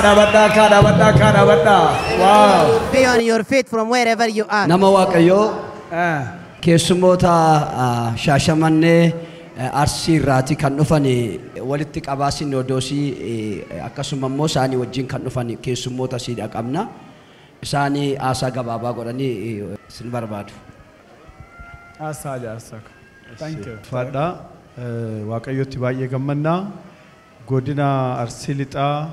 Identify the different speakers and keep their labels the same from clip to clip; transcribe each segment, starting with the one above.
Speaker 1: Kaadhabadhaa, kaadhabadhaa, kaadhabadhaa. Wow.
Speaker 2: Be on your feet from wherever you are.
Speaker 3: Nama Waaqayyoo, keessummoota Shaashamannee Arsii irraati kan dhufan walitti qabaa sinodoosii, akkasuma immoo isaanii wajjin kan dhufan keessummoota siidha qabna. Isaanii haasaa gabaabaa godhanii isin barbaadu.
Speaker 1: Haasaa jaarsa. Thank you.
Speaker 4: Ulfaadhaa, Waaqayyotti baay'ee gammannaa. Godina Arsii Lixaa,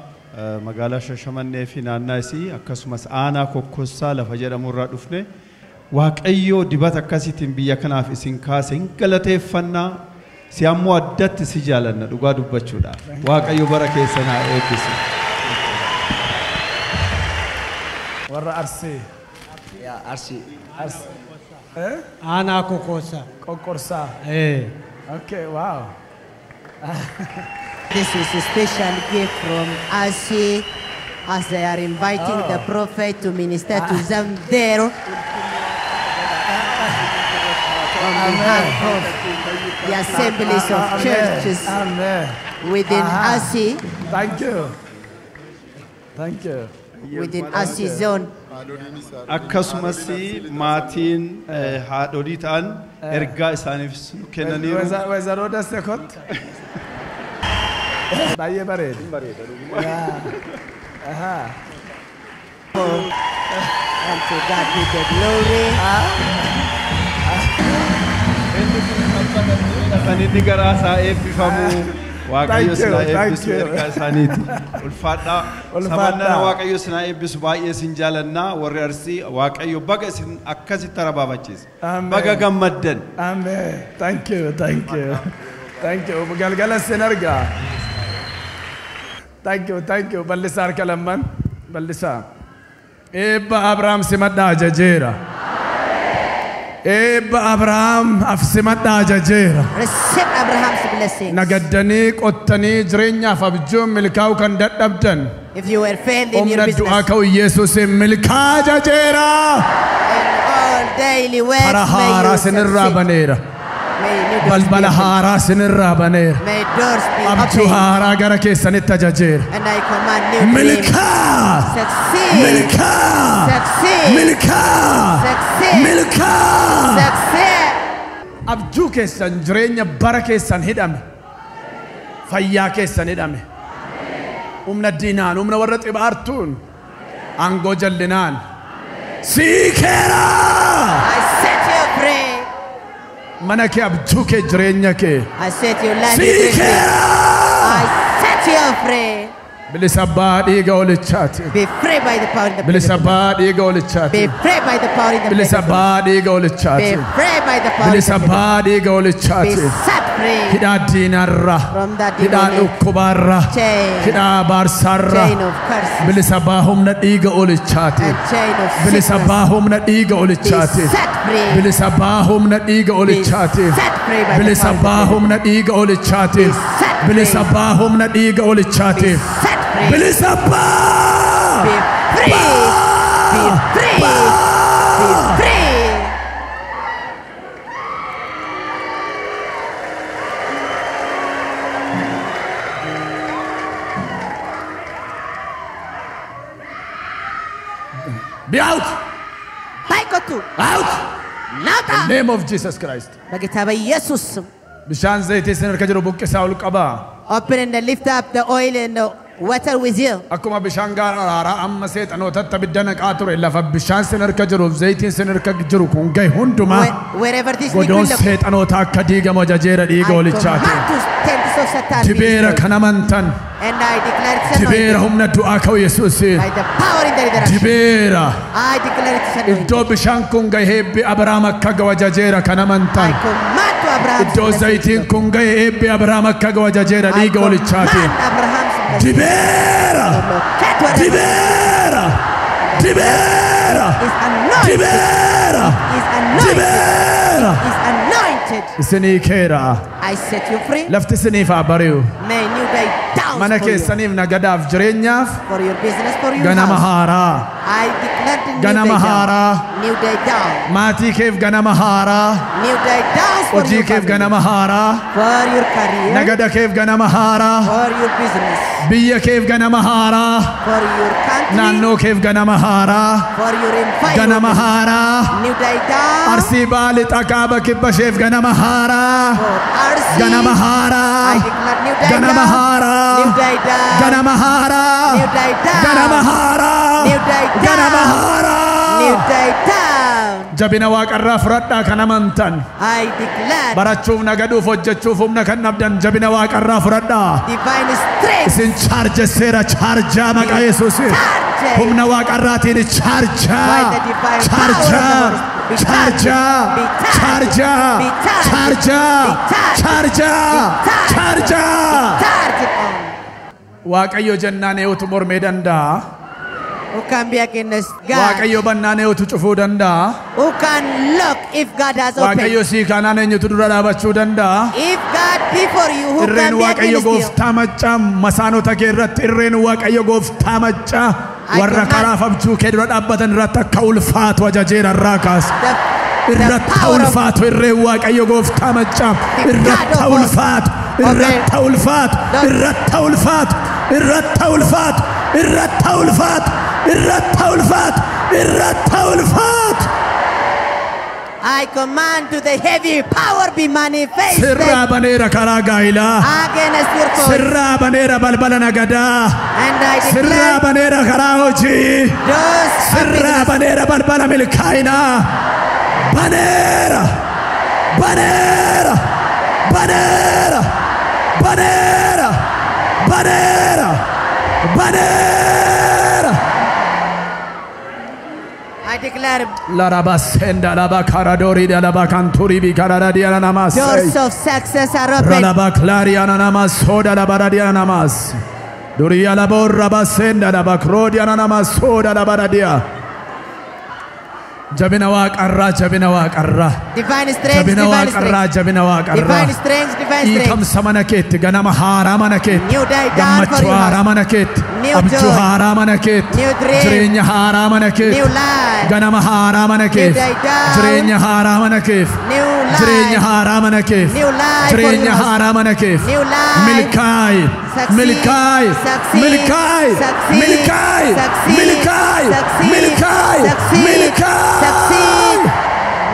Speaker 4: magaalaa Shashamannee fi naannaa isii, akkasumas aanaa Kokkossaa lafa jedhamu irraa dhufne. Waaqayyoo dibata akkasiitiin biyya kanaaf isin kaase hin galateeffannaa. Si ammoo addatti si jaalanna dhugaa dubbachuudhaaf. Waaqayyo bara keessan haa eebbisu.
Speaker 1: Warra Arsii.
Speaker 3: Yaa Arsii.
Speaker 1: Arsii. Eh?
Speaker 5: Aanaa Kokkossaa.
Speaker 1: Kokkorsaa.
Speaker 5: Eh.
Speaker 1: Okay, wow.
Speaker 2: This is a special gift from Arsi as they are inviting the prophet to minister to them there on behalf of the assemblies of
Speaker 1: Amen.
Speaker 2: Churches
Speaker 1: Amen.
Speaker 2: within Arsi,
Speaker 1: Thank you. Thank you.
Speaker 2: Within Arsi zone.
Speaker 4: Akkasumas maatiin haadholii ta'an ergaa isaaniif nu kennaniiru.
Speaker 1: Wezaroo Dassee kottu. Baay'ee bareeda. Ahaa.
Speaker 2: And to God be the glory.
Speaker 4: Kan inni garaa isaa eebbifamu. Waaqayyo
Speaker 1: Thank you,
Speaker 4: sinaa
Speaker 1: thank
Speaker 4: eebbisu
Speaker 1: you.
Speaker 4: Ergaa isaaniiti. Ulfaadhaa.
Speaker 1: Ulfaadhaa.
Speaker 4: Sabannana Waaqayyo sinaa eebbisu, baay'ee isin jaalannaa warri Arsii. Waaqayyo baga isin akkasitti rabaafachiise.
Speaker 1: Amen.
Speaker 4: Baga gammaddan.
Speaker 1: Amen. Thank you, thank you. Thank you. Galgala sin argaa. Thank you, thank you. Bal'isaa harka lamman. Bal'isaa. Eebba Abrahaam simadhaa ajajeera. Eebba Abrahaam af simadhaa ajajeera.
Speaker 2: Receive Abraham's blessing.
Speaker 1: Nagaddanii qottanii jireenyaaf abjuun milkaa'uu kan dadhabdan.
Speaker 2: If you were failed in your
Speaker 1: Humna du'aa
Speaker 2: business,
Speaker 1: ka'u Yesuusin milkaa ajajeera.
Speaker 2: In all daily works,
Speaker 1: Kara
Speaker 2: may
Speaker 1: haaraa
Speaker 2: you
Speaker 1: sinirraa
Speaker 2: succeed.
Speaker 1: baneera.
Speaker 2: May new doors be
Speaker 1: Balbala
Speaker 2: opened.
Speaker 1: haaraa sinirraa baneera.
Speaker 2: May doors be
Speaker 1: Abjuu
Speaker 2: opened.
Speaker 1: haaraa gara keessanitti ajajeera.
Speaker 2: And I command new dreams.
Speaker 1: Milkaa!
Speaker 2: Succeed.
Speaker 1: Milkaa!
Speaker 2: Succeed.
Speaker 1: Milkaa!
Speaker 2: Succeed.
Speaker 1: Milkaa!
Speaker 2: Succeed.
Speaker 1: Abjuu keessan, jireenya bara keessan hidhame. Fayyaa keessan hidhame. Humna diinaan, humna warra xibaartuun, aangoo jallinaan. Siikeera!
Speaker 2: I set you free.
Speaker 1: Mana kee, abjuu kee, jireenya kee.
Speaker 2: I set your life free.
Speaker 1: Siikeera!
Speaker 2: I set you free.
Speaker 1: Bilisa baa dhiiga olichaati.
Speaker 2: Be free by the power in the
Speaker 1: Bilisa
Speaker 2: blood.
Speaker 1: Baa dhiiga
Speaker 2: Be
Speaker 1: olichaati.
Speaker 2: Free by the power in the
Speaker 1: Bilisa
Speaker 2: blood.
Speaker 1: Baa dhiiga
Speaker 2: Be
Speaker 1: olichaati.
Speaker 2: Free by the power in
Speaker 1: Bilisa
Speaker 2: the blood.
Speaker 1: Baa dhiiga
Speaker 2: Be
Speaker 1: olichaati.
Speaker 2: Set free
Speaker 1: Hidhaa diinarra.
Speaker 2: From that
Speaker 1: Hidhaa
Speaker 2: demonic
Speaker 1: dhukkubaarra.
Speaker 2: Chain.
Speaker 1: Hidhaa abaarsaarra.
Speaker 2: Chain of curses
Speaker 1: Bilisa baa humna dhiiga olichaati.
Speaker 2: And chain of
Speaker 1: Bilisa
Speaker 2: sickness.
Speaker 1: Baa humna dhiiga
Speaker 2: Be
Speaker 1: olichaati.
Speaker 2: Set free.
Speaker 1: Bilisa baa humna dhiiga olichaati.
Speaker 2: Set free by the
Speaker 1: Bilisa
Speaker 2: power in the
Speaker 1: baa
Speaker 2: blood.
Speaker 1: Humna dhiiga olichaati.
Speaker 2: Be set free.
Speaker 1: Bilisa baa humna dhiiga olichaati.
Speaker 2: Be set free.
Speaker 1: Bilisa baa!
Speaker 2: Be free. Be free. Be free.
Speaker 1: Be out!
Speaker 2: Baikotu.
Speaker 1: Out!
Speaker 2: ናውጣ።
Speaker 1: In the name of Jesus Christ.
Speaker 2: በጌታ በኢየሱስ ስም።
Speaker 1: Bishaan zayitii isin harka jiru buqqisaa ol qabaa.
Speaker 2: Open and lift up the oil and the water with you.
Speaker 1: Akkuma bishaan gaara araaraa amma seexanootatti abidda naqaa ture, lafa bishaan sin harka jiruuf zayitiin sin harka jiru kun gahe hundumaa
Speaker 2: Wherever this
Speaker 1: godoon
Speaker 2: liquid
Speaker 1: seexanoota akka diigamu ajajeera dhiiga
Speaker 2: I
Speaker 1: olichaati.
Speaker 2: Command to tents of Satan be
Speaker 1: Dibeera
Speaker 2: destroyed.
Speaker 1: Kan amantan
Speaker 2: And I declare it
Speaker 1: dibeera
Speaker 2: anointed
Speaker 1: humna du'aa ka'u Yesuusiin
Speaker 2: by the power in the resurrection.
Speaker 1: Dibeera
Speaker 2: I declare it anointed.
Speaker 1: Iddoo bishaan kun gahe eebbi Abrahaam akka ga'u ajajeera kan
Speaker 2: I
Speaker 1: amantan.
Speaker 2: Command to Abraham's
Speaker 1: Iddoo
Speaker 2: blessing.
Speaker 1: Zayitiin kun gahe eebbi Abrahaam akka ga'u ajajeera
Speaker 2: I
Speaker 1: dhiiga olichaatiin.
Speaker 2: Command Abraham's blessing.
Speaker 1: Dibeera!
Speaker 2: Locate wherever
Speaker 1: Dibeera! Dibeera!
Speaker 2: Is anointed.
Speaker 1: Dibeera!
Speaker 2: Is anointed.
Speaker 1: Dibeera!
Speaker 2: Is anointed.
Speaker 1: Isinii keera.
Speaker 2: I set you free.
Speaker 1: Lafti isiniif haa bari'u.
Speaker 2: May new day dawns
Speaker 1: Mana
Speaker 2: for you.
Speaker 1: keessaniif nagadaaf jireenyaaf
Speaker 2: For your business, for your
Speaker 1: ganama
Speaker 2: house.
Speaker 1: haaraa.
Speaker 2: I declare the new
Speaker 1: Ganama
Speaker 2: day
Speaker 1: haaraa.
Speaker 2: down. New day down.
Speaker 1: Maatii keef ganama haaraa.
Speaker 2: New day downs for
Speaker 1: Hojii
Speaker 2: your
Speaker 1: keef
Speaker 2: family.
Speaker 1: ganama haaraa.
Speaker 2: For your career.
Speaker 1: Nagada keef ganama haaraa.
Speaker 2: For your business.
Speaker 1: Biyya keef ganama haaraa.
Speaker 2: For your country.
Speaker 1: Naannoo keef ganama haaraa.
Speaker 2: For your environment.
Speaker 1: Ganama haaraa.
Speaker 2: New day down.
Speaker 1: Arsii Baale Xaqaaba kibba isheef ganama haaraa.
Speaker 2: For Arsi.
Speaker 1: Ganama haaraa.
Speaker 2: I declare new day
Speaker 1: Ganama
Speaker 2: down.
Speaker 1: haaraa.
Speaker 2: New day down.
Speaker 1: Ganama haaraa.
Speaker 2: New day down.
Speaker 1: Ganama haaraa.
Speaker 2: New day down.
Speaker 1: Ganama haaraa.
Speaker 2: New day down.
Speaker 1: Jabina waaqarraa fudhadhaa kan amantan.
Speaker 2: I declare
Speaker 1: Barachuuf nagaduuf hojjechuuf humna kan dhabdan jabina waaqarraa fudhadhaa.
Speaker 2: divine strength.
Speaker 1: Isin chaarjesseera chaarjaa maqaa Yesuusiin.
Speaker 2: Charged.
Speaker 1: Humna waaqarraatiin chaarjaa.
Speaker 2: By the divine
Speaker 1: Chaarjaa.
Speaker 2: power of the Holy Spirit.
Speaker 1: Chaarjaa.
Speaker 2: Be charged.
Speaker 1: Chaarjaa.
Speaker 2: Be charged.
Speaker 1: Chaarjaa.
Speaker 2: Be charged.
Speaker 1: Chaarjaa.
Speaker 2: Be charged.
Speaker 1: Chaarjaa.
Speaker 2: Charged on.
Speaker 1: Waaqayyo jennaan eenyutu mormee danda'a?
Speaker 2: Who can be against God?
Speaker 1: Waaqayyo bannaan eenyutu cufuu danda'a?
Speaker 2: Who can lock if God has opened?
Speaker 1: Waaqayyo sii kaanaan eenyutu dura dhaabachuu danda'a?
Speaker 2: If God be for you, who
Speaker 1: Irreen
Speaker 2: can be
Speaker 1: Waaqayyo
Speaker 2: against you?
Speaker 1: gooftaa maccaa masaanota kee irratti irreen Waaqayyo gooftaa maccaa
Speaker 2: I
Speaker 1: warra
Speaker 2: command-
Speaker 1: karaa abjuu kee dura dhaabbatan irratti akka ulfaatu ajajeera irraa kaasa.
Speaker 2: The
Speaker 1: Irratti
Speaker 2: power of
Speaker 1: ulfaatu irreen Waaqayyo gooftaa maccaa
Speaker 2: The God
Speaker 1: irratti
Speaker 2: of hosts.
Speaker 1: ulfaatu irratti ulfaatu irratti ulfaatu irratti ulfaatu irratti ulfaatu irratti ulfaatu irratti ulfaatu.
Speaker 2: I command to the heavy power be manifested
Speaker 1: Sirraa baneera karaa gaa'ilaa.
Speaker 2: against your cause.
Speaker 1: Sirraa baneera balbala nagadaa.
Speaker 2: And I
Speaker 1: Sirraa
Speaker 2: declare
Speaker 1: baneera karaa hojii.
Speaker 2: those of
Speaker 1: Sirraa
Speaker 2: business
Speaker 1: baneera balbala milkaa'inaa. Baneera. Baneera. Baneera. Baneera. Baneera. Baneera.
Speaker 2: I declare
Speaker 1: Laraba senda laba karadori laba kanturi bi kararadi anamas.
Speaker 2: doors of success are open.
Speaker 1: Ralaba klari ananamas soda laba radi anamas. Duria labo raba senda laba krodi ananamas soda laba radia. Jabina waaqarraa jabina waaqarraa.
Speaker 2: Divine strength,
Speaker 1: Jabina
Speaker 2: divine
Speaker 1: waaqarraa
Speaker 2: strength.
Speaker 1: jabina waaqarraa.
Speaker 2: Divine strength, divine strength.
Speaker 1: Hiikamsa mana keetti ganama haaraa mana keetti.
Speaker 2: New day dawn for
Speaker 1: Gammachuu
Speaker 2: your
Speaker 1: haaraa
Speaker 2: house.
Speaker 1: mana keetti.
Speaker 2: New
Speaker 1: Abjuu
Speaker 2: joy.
Speaker 1: haaraa mana keetti.
Speaker 2: New dream.
Speaker 1: Jireenya haaraa mana keetti.
Speaker 2: New life.
Speaker 1: Ganama haaraa mana keef.
Speaker 2: day dawn.
Speaker 1: Jireenya haaraa mana keef.
Speaker 2: New life.
Speaker 1: Jireenya haaraa mana keef.
Speaker 2: New life for
Speaker 1: Jireenya
Speaker 2: your house.
Speaker 1: haaraa mana keef.
Speaker 2: New life.
Speaker 1: Milkaa'i.
Speaker 2: Succeed.
Speaker 1: Milkaa'i.
Speaker 2: Succeed.
Speaker 1: Milkaa'i.
Speaker 2: Succeed.
Speaker 1: Milkaa'i.
Speaker 2: Succeed.
Speaker 1: Milkaa'i.
Speaker 2: Succeed.
Speaker 1: Milkaa'i.
Speaker 2: Succeed.
Speaker 1: Milkaa'i.
Speaker 2: Succeed.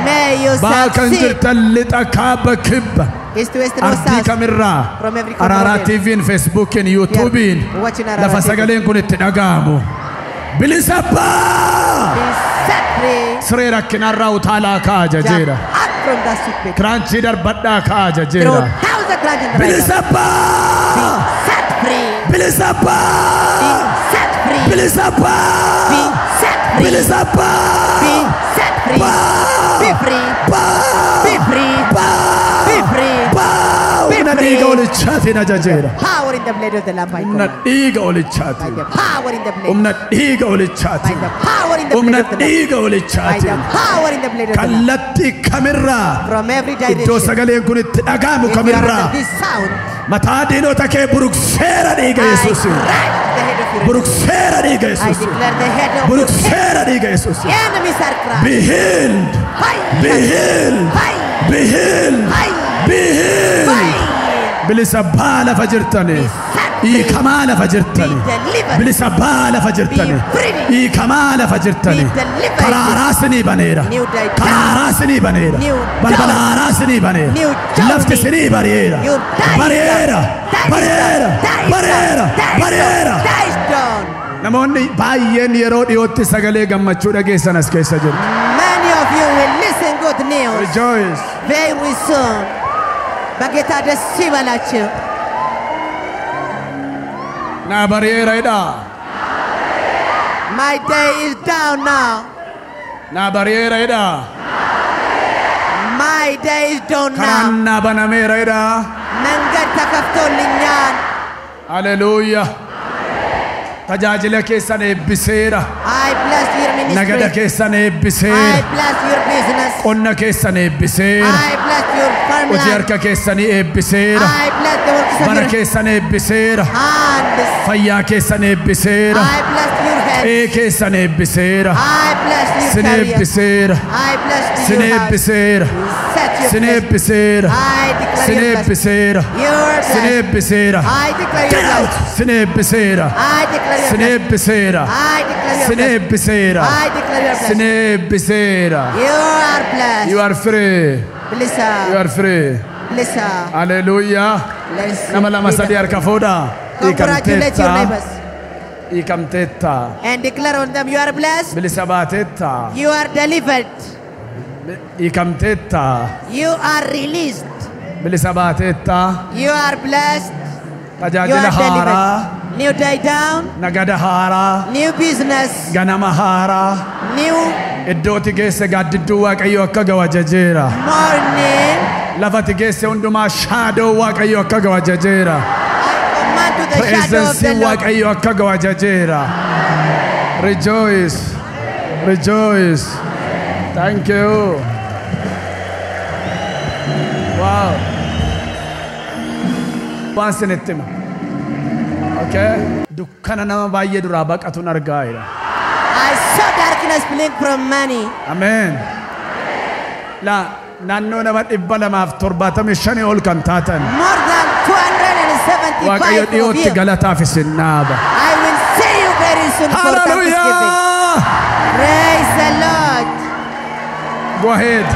Speaker 2: May you
Speaker 1: Baa kan
Speaker 2: succeed.
Speaker 1: jirtan lixa kaaba kibba.
Speaker 2: East, west, north,
Speaker 1: Ardii
Speaker 2: south.
Speaker 1: kamirraa
Speaker 2: From every corner
Speaker 1: Araaraa
Speaker 2: of the
Speaker 1: TV'n, Feesbuukiin, Yuutuubiin
Speaker 2: watching Araaraa
Speaker 1: lafa
Speaker 2: TV.
Speaker 1: sagaleen kun itti dhaga'amu. Bilisa baa!
Speaker 2: Be set free.
Speaker 1: Siree rakkinarraa utaalaa ka'aa
Speaker 2: Jump
Speaker 1: jajeera.
Speaker 2: up from that sick bed.
Speaker 1: Kiraanchii darbadhaa ka'aa
Speaker 2: Throw
Speaker 1: jajeera.
Speaker 2: down the crutch and rise
Speaker 1: Bilisa
Speaker 2: up.
Speaker 1: baa!
Speaker 2: Be set free.
Speaker 1: Bilisa
Speaker 2: Be
Speaker 1: baa!
Speaker 2: set free.
Speaker 1: Bilisa
Speaker 2: Be
Speaker 1: baa!
Speaker 2: set free.
Speaker 1: Bilisa baa!
Speaker 2: Be set free.
Speaker 1: Baa!
Speaker 2: Be free.
Speaker 1: Baa!
Speaker 2: Be free.
Speaker 1: Baa!
Speaker 2: Be free.
Speaker 1: Baa!
Speaker 2: Be
Speaker 1: Humna
Speaker 2: free.
Speaker 1: dhiiga olichaatiin ajajeera.
Speaker 2: Power in the blood of the Lamb. I
Speaker 1: Humna
Speaker 2: command.
Speaker 1: dhiiga
Speaker 2: By
Speaker 1: olichaatiin.
Speaker 2: the power in the blood.
Speaker 1: Humna dhiiga
Speaker 2: By
Speaker 1: olichaatiin.
Speaker 2: the power in the
Speaker 1: Humna
Speaker 2: blood of the Lamb.
Speaker 1: dhiiga
Speaker 2: By the
Speaker 1: olichaatiin.
Speaker 2: power in the blood of the Lamb.
Speaker 1: Kallattii kamirraa
Speaker 2: From every
Speaker 1: iddoo
Speaker 2: direction.
Speaker 1: sagaleen kun itti dhaga'amu
Speaker 2: If you are
Speaker 1: kamirraa
Speaker 2: under this sound,
Speaker 1: mataa diinota kee burukseera dhiiga
Speaker 2: I
Speaker 1: Yesuusiin.
Speaker 2: crush the head of your enemy.
Speaker 1: Burukseera dhiiga
Speaker 2: I
Speaker 1: Yesuusiin.
Speaker 2: declare the head of your
Speaker 1: Burukseera dhiiga Yesuusiin.
Speaker 2: enemies are crushed.
Speaker 1: Be healed.
Speaker 2: Fire.
Speaker 1: Be healed.
Speaker 2: Fire.
Speaker 1: Be healed.
Speaker 2: Fire.
Speaker 1: Be healed.
Speaker 2: Fire.
Speaker 1: Bilisa baa lafa jirtani.
Speaker 2: Be set free.
Speaker 1: Hiikamaa lafa jirtani.
Speaker 2: Be delivered.
Speaker 1: Bilisa baa lafa jirtani.
Speaker 2: Be free.
Speaker 1: Hiikamaa lafa jirtani.
Speaker 2: Be delivered.
Speaker 1: Karaa haaraa sinii baneera.
Speaker 2: New day.
Speaker 1: Karaa haaraa sinii baneera.
Speaker 2: New
Speaker 1: Balbala
Speaker 2: dawn.
Speaker 1: haaraa sinii baneera.
Speaker 2: New journey.
Speaker 1: Lafti sinii bari'eera.
Speaker 2: Your day is
Speaker 1: Bari'eera.
Speaker 2: done. Day is
Speaker 1: Bari'eera.
Speaker 2: done. Day is
Speaker 1: Bari'eera.
Speaker 2: done. Day is
Speaker 1: Bari'eera.
Speaker 2: done. Day is done.
Speaker 1: Namoonni baay'een yeroo dhiyootti sagalee gammachuu dhageessan as keessa jiru.
Speaker 2: Many of you will listen good news
Speaker 1: Rejoice.
Speaker 2: very soon. በጌታ ደስ ይበላችሁ።
Speaker 1: Naa bari'eera jedhaa.
Speaker 2: My day is down now.
Speaker 1: Naa bari'eera jedhaa.
Speaker 2: My day is done now.
Speaker 1: Karaan naa banameera jedhaa.
Speaker 2: መንገድ ተከፍቶልኛል።
Speaker 1: Haleluuyaa. Tajaajila keessan eebbiseera.
Speaker 2: I bless your
Speaker 1: Nagada
Speaker 2: ministry.
Speaker 1: keessan
Speaker 2: I
Speaker 1: eebbiseera.
Speaker 2: bless your business.
Speaker 1: Qonna keessan eebbiseera.
Speaker 2: I bless your
Speaker 1: Hojii
Speaker 2: farmland.
Speaker 1: harka keessanii eebbiseera.
Speaker 2: I bless the work of
Speaker 1: Bara keessan eebbiseera.
Speaker 2: Hands.
Speaker 1: Fayyaa keessan eebbiseera.
Speaker 2: I blessed your head.
Speaker 1: Qe'ee keessan eebbiseera.
Speaker 2: I blessed your
Speaker 1: Sin
Speaker 2: career.
Speaker 1: eebbiseera.
Speaker 2: I blessed
Speaker 1: Sin
Speaker 2: your house.
Speaker 1: eebbiseera.
Speaker 2: Set your
Speaker 1: Sin
Speaker 2: blessing.
Speaker 1: eebbiseera.
Speaker 2: I declare
Speaker 1: Sin
Speaker 2: your blessing.
Speaker 1: eebbiseera.
Speaker 2: Your
Speaker 1: Sin
Speaker 2: blessing.
Speaker 1: eebbiseera.
Speaker 2: I declare your
Speaker 1: Get out.
Speaker 2: blessing.
Speaker 1: Sin eebbiseera.
Speaker 2: I declare your
Speaker 1: Sin
Speaker 2: blessing.
Speaker 1: eebbiseera.
Speaker 2: I declare your
Speaker 1: Sin
Speaker 2: blessing.
Speaker 1: eebbiseera.
Speaker 2: I declare your
Speaker 1: Sin
Speaker 2: blessing.
Speaker 1: eebbiseera.
Speaker 2: You are blessed.
Speaker 1: You are free.
Speaker 2: Bilisa.
Speaker 1: You are free.
Speaker 2: Bilisa.
Speaker 1: Hallelujah.
Speaker 2: Let's
Speaker 1: Nama lama sadii harka fuudhaa.
Speaker 2: Congratulate your
Speaker 1: Hiikamteetta.
Speaker 2: neighbors
Speaker 1: Hiikamteetta.
Speaker 2: and declare on them you are blessed.
Speaker 1: Bilisa baateetta.
Speaker 2: You are delivered.
Speaker 1: Hiikamteetta.
Speaker 2: You are released.
Speaker 1: Bilisa baateetta.
Speaker 2: You are blessed. You
Speaker 1: Tajaajila
Speaker 2: are
Speaker 1: haaraa.
Speaker 2: delivered. New day down.
Speaker 1: Nagada haaraa.
Speaker 2: New business.
Speaker 1: Ganama haaraa.
Speaker 2: New
Speaker 1: Iddootti geesse gaaddidduu Waaqayyo akka ga'u ajajeera.
Speaker 2: morning.
Speaker 1: Lafati geesse hundumaa shaadoo Waaqayyo akka ga'u ajajeera.
Speaker 2: I command to the shadow of the
Speaker 1: Presence
Speaker 2: Lord.
Speaker 1: Waaqayyo akka ga'u ajajeera. Rejoice. Rejoice. Thank you. Wow. Waan isinitti hima. Okay? Dukkana nama baay'ee duraa baqatuun argaa jira.
Speaker 2: I saw darkness fleeing from many.
Speaker 1: Ameen. La naannoo nama 275 ol kan taatan.
Speaker 2: More than 275
Speaker 1: Waaqayyo
Speaker 2: of
Speaker 1: dhiyootti
Speaker 2: you.
Speaker 1: galataaf isin dhaaba.
Speaker 2: I will see you very soon for Thanksgiving.
Speaker 1: Hallelujah!
Speaker 2: Praise the Lord.
Speaker 1: Go ahead.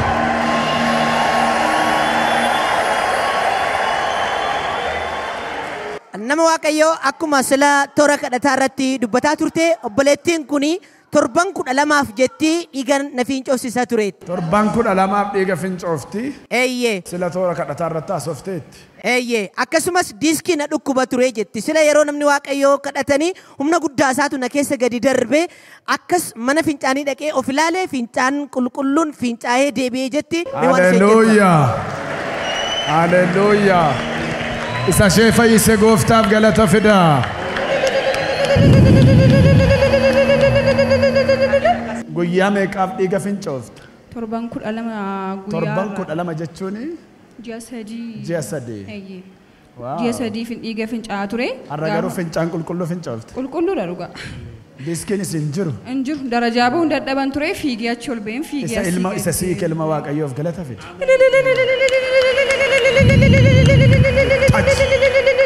Speaker 2: Nama Waaqayyoo, akkuma sila toora kadhataa irratti dubbataa turte, obboleettiin kun torban 12f jetti dhiiga na fincoofsisaa ture.
Speaker 1: Torban 12f dhiiga fincoofti.
Speaker 2: Eeyyee.
Speaker 1: Sila toora kadhataa irratti haasofteetti.
Speaker 2: Eeyyee, akkasumas diiskii na dhukkuba ture jetti. Sila yeroo namni Waaqayyoo kadhatanii humna guddaa isaatu na keessa gadi darbe, akkas mana fincaanii dhaqee of ilaalee fincaan qulqulluun fincaa'ee deebi'ee jetti. Mee waan isheen jettu.
Speaker 1: Hallelujah. Hallelujah. Isa ishee fayyise gooftaaf galata fidaa. Guyyaa meeqaaf dhiiga fincoofte?
Speaker 5: Torban 12 guyyaa.
Speaker 1: Torban 12 jechuun
Speaker 5: Ji'a 3.
Speaker 1: Ji'a 3.
Speaker 5: Eeyyee.
Speaker 1: Wow.
Speaker 5: Ji'a 3 dhiiga fincaa'aa ture.
Speaker 1: Har'a garuu fincaan qulqulluu fincoofte.
Speaker 5: Qulqulluudha dhugaa.
Speaker 1: Diiskiinis hin jiru.
Speaker 5: Hin jiru. Darajaa bahuun dadhaban ture, fiigee achi ol ba'een fiigee
Speaker 1: Isa
Speaker 5: asii
Speaker 1: ilma
Speaker 5: gad
Speaker 1: isa siike ilma Waaqayyoof galata fida. Touch.